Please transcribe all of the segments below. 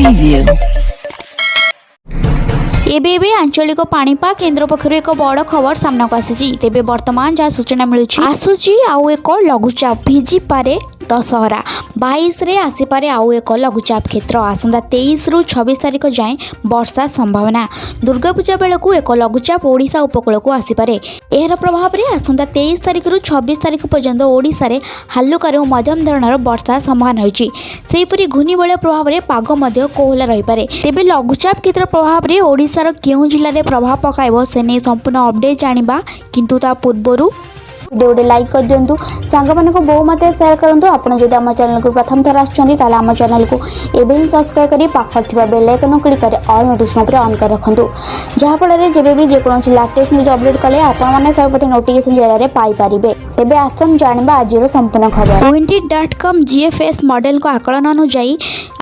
Preview. ଏବେ ଏବେ ଆଞ୍ଚଳିକ ପାଣିପାଗ କେନ୍ଦ୍ର ପକ୍ଷରୁ ଏକ ବଡ଼ ଖବର ସାମ୍ନାକୁ ଆସିଛି। ତେବେ ବର୍ତ୍ତମାନ ଯାହା ସୂଚନା ମିଳୁଛି, ଆସୁଛି ଆଉ ଏକ ଲଘୁଚାପ, ଭିଜିପାରେ ଦଶହରା। 22ରେ ଆସିପାରେ ଆଉ ଏକ ଲଘୁଚାପ କ୍ଷେତ୍ର। ଆସନ୍ତା 23ରୁ 26 ତାରିଖ ଯାଏଁ ବର୍ଷା ସମ୍ଭାବନା। ଦୁର୍ଗାପୂଜା ବେଳକୁ ଏକ ଲଘୁଚାପ ଓଡ଼ିଶା ଉପକୂଳକୁ ଆସିପାରେ। ଏହାର ପ୍ରଭାବରେ ଆସନ୍ତା 23 ତାରିଖରୁ 26 ତାରିଖ ପର୍ଯ୍ୟନ୍ତ ଓଡ଼ିଶାରେ ହାଲୁକାରୁ ମଧ୍ୟମ ଧରଣର ବର୍ଷା ସମ୍ଭାବନା ରହିଛି। ସେହିପରି ଘୂର୍ଣ୍ଣିବଳୟ ପ୍ରଭାବରେ ପାଗ ମଧ୍ୟ କୋହଲା ରହିପାରେ। ତେବେ ଲଘୁଚାପ କ୍ଷେତ୍ର ପ୍ରଭାବରେ ଓଡ଼ିଶାର କେଉଁ ଜିଲ୍ଲାରେ ପ୍ରଭାବ ପକାଇବ, ସେ ନେଇ ସମ୍ପୂର୍ଣ୍ଣ ଅପଡେଟ୍ ଜାଣିବା। କିନ୍ତୁ ତା ପୂର୍ବରୁ ଭିଡ଼ିଓ ଗୋଟେ ଲାଇକ୍ କରିଦିଅନ୍ତୁ, ସାଙ୍ଗମାନଙ୍କୁ ବହୁ ମାତ୍ରାରେ ସେୟାର କରନ୍ତୁ। ଆପଣ ଯଦି ଆମ ଚ୍ୟାନେଲକୁ ପ୍ରଥମ ଥର ଆସୁଛନ୍ତି, ତାହେଲେ ଆମ ଚ୍ୟାନେଲକୁ ଏବେ ହିଁ ସବସ୍କ୍ରାଇବ୍ କରି ପାଖରେ ଥିବା ବେଲ୍ ଆଇକନ୍କୁ କ୍ଲିକ୍ କରି ଅଲ୍ ନୋଟିଫିକେସନ୍ ଉପରେ ଅନ୍ କରି ରଖନ୍ତୁ, ଯାହାଫଳରେ ଯେବେ ବି ଯେକୌଣସି ଲାଟେଷ୍ଟ ନ୍ୟୁଜ୍ ଅପଡେଟ୍ କଲେ ଆପଣମାନେ ସର୍ବପ୍ରଥମେ ନୋଟିଫିକେସନ୍ ଜରିଆରେ ପାଇପାରିବେ। ତେବେ ଆସନ୍ତୁ ଜାଣିବା ଆଜିର ସମ୍ପୂର୍ଣ୍ଣ ଖବର। ୱିଣ୍ଡି.କମ୍ ଜିଏଫ୍ଏସ୍ ମଡେଲଙ୍କ ଆକଳନ ଅନୁଯାୟୀ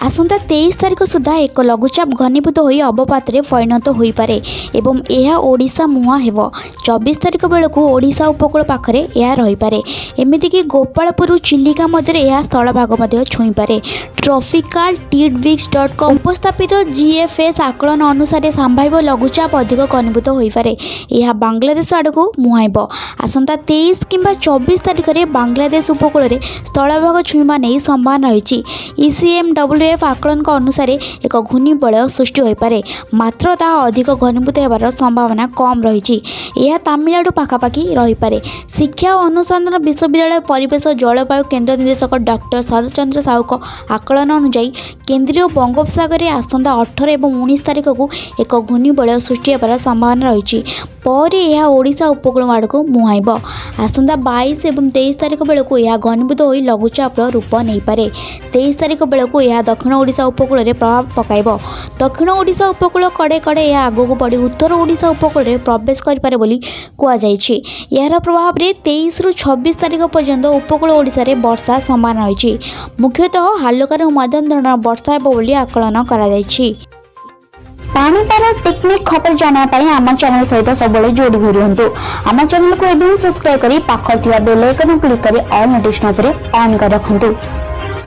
ଆସନ୍ତା 23 ତାରିଖ ସୁଦ୍ଧା ଏକ ଲଘୁଚାପ ଘନୀଭୂତ ହୋଇ ଅବପାତରେ ପରିଣତ ହୋଇପାରେ ଏବଂ ଏହା ଓଡ଼ିଶା ମୁହାଁ ହେବ। 24 ତାରିଖ ବେଳକୁ ଓଡ଼ିଶା ଉପକୂଳ ପାଖରେ ଏହା ରହିପାରେ। ଏମିତିକି ଗୋପାଳପୁର ଚିଲିକା ମଧ୍ୟରେ ଏହା ସ୍ଥଳଭାଗ ମଧ୍ୟ ଛୁଇଁପାରେ। ଟ୍ରପିକାଲ ଟିଡବିଟ୍ସ.କମ୍ ଉପସ୍ଥାପିତ ଜିଏଫ୍ଏସ୍ ଆକଳନ ଅନୁସାରେ ସମ୍ଭାବ୍ୟ ଲଘୁଚାପ ଅଧିକ ଘନୀଭୂତ ହୋଇପାରେ। ଏହା ବାଂଲାଦେଶ ଆଡ଼କୁ ମୁହାଁଇବ। ଆସନ୍ତା 23 କିମ୍ବା 24 ତାରିଖରେ ବାଂଲାଦେଶ ଉପକୂଳରେ ସ୍ଥଳଭାଗ ଛୁଇଁବା ନେଇ ସମ୍ଭାବନା ରହିଛି। ଇସିଏମ୍ଡବ୍ଲ୍ୟୁଏଫ୍ ଆକଳନଙ୍କ ଅନୁସାରେ ଏକ ଘୂର୍ଣ୍ଣିବଳୟ ସୃଷ୍ଟି ହୋଇପାରେ, ମାତ୍ର ତାହା ଅଧିକ ଘନୀଭୂତ ହେବାର ସମ୍ଭାବନା କମ୍ ରହିଛି। ଏହା ତାମିଲନାଡ଼ୁ ପାଖାପାଖି ରହିପାରେ। ଶିକ୍ଷା ଓ ଅନୁସନ୍ଧାନ ବିଶ୍ୱବିଦ୍ୟାଳୟ ପରିବେଶ ଜଳବାୟୁ କେନ୍ଦ୍ର ନିର୍ଦ୍ଦେଶକ ଡକ୍ଟର ଶରତଚନ୍ଦ୍ର ସାହୁଙ୍କ ଆକଳନ ଅନୁଯାୟୀ କେନ୍ଦ୍ରୀୟ ବଙ୍ଗୋପସାଗରରେ ଆସନ୍ତା 18 ଏବଂ 19 ତାରିଖକୁ ଏକ ଘୂର୍ଣ୍ଣିବଳୟ ସୃଷ୍ଟି ହେବାର ସମ୍ଭାବନା ରହିଛି। ପରେ ଏହା ଓଡ଼ିଶା ଉପକୂଳ ଆଡ଼କୁ ମୁହାଁଇବ। ଆସନ୍ତା 22 ଏବଂ 23 ତାରିଖ ବେଳକୁ ଏହା ଘନୀଭୂତ ହୋଇ ଲଘୁଚାପର ରୂପ ନେଇପାରେ। 23 ତାରିଖ ବେଳକୁ ଏହା ଦକ୍ଷିଣ ଓଡ଼ିଶା ଉପକୂଳରେ ପ୍ରଭାବ ପକାଇବ। ଦକ୍ଷିଣ ଓଡ଼ିଶା ଉପକୂଳ କଡ଼େ କଡ଼େ ଏହା ଆଗକୁ ବଢ଼ି ଉତ୍ତର ଓଡ଼ିଶା ଉପକୂଳରେ ପ୍ରବେଶ କରିପାରେ ବୋଲି କୁହାଯାଇଛି। ଏହାର ପ୍ରଭାବରେ 23ରୁ 26 ତାରିଖ ପର୍ଯ୍ୟନ୍ତ ଉପକୂଳ ଓଡ଼ିଶାରେ ବର୍ଷା ସମ୍ଭାବନା ରହିଛି। ମୁଖ୍ୟତଃ ହାଲୁକାରୁ ମଧ୍ୟମ ଧରଣର ବର୍ଷା ହେବ ବୋଲି ଆକଳନ କରାଯାଇଛି। ପାଣିପାଗ ଟେକ୍ନିକ୍ ଖବର ଜାଣିବା ପାଇଁ ଆମ ଚ୍ୟାନେଲ ସହିତ ସବୁବେଳେ ଯୋଡ଼ି ହୋଇ ରୁହନ୍ତୁ। ଆମ ଚ୍ୟାନେଲକୁ ଏବେ ହିଁ ସବସ୍କ୍ରାଇବ୍ କରି ପାଖରେ ଥିବା ବେଲ୍ ଆଇକନ୍ କ୍ଲିକ୍ କରି ଅଲ୍ ନୋଟିଫିକେସନ୍ ଉପରେ ଅନ୍ କରି ରଖନ୍ତୁ।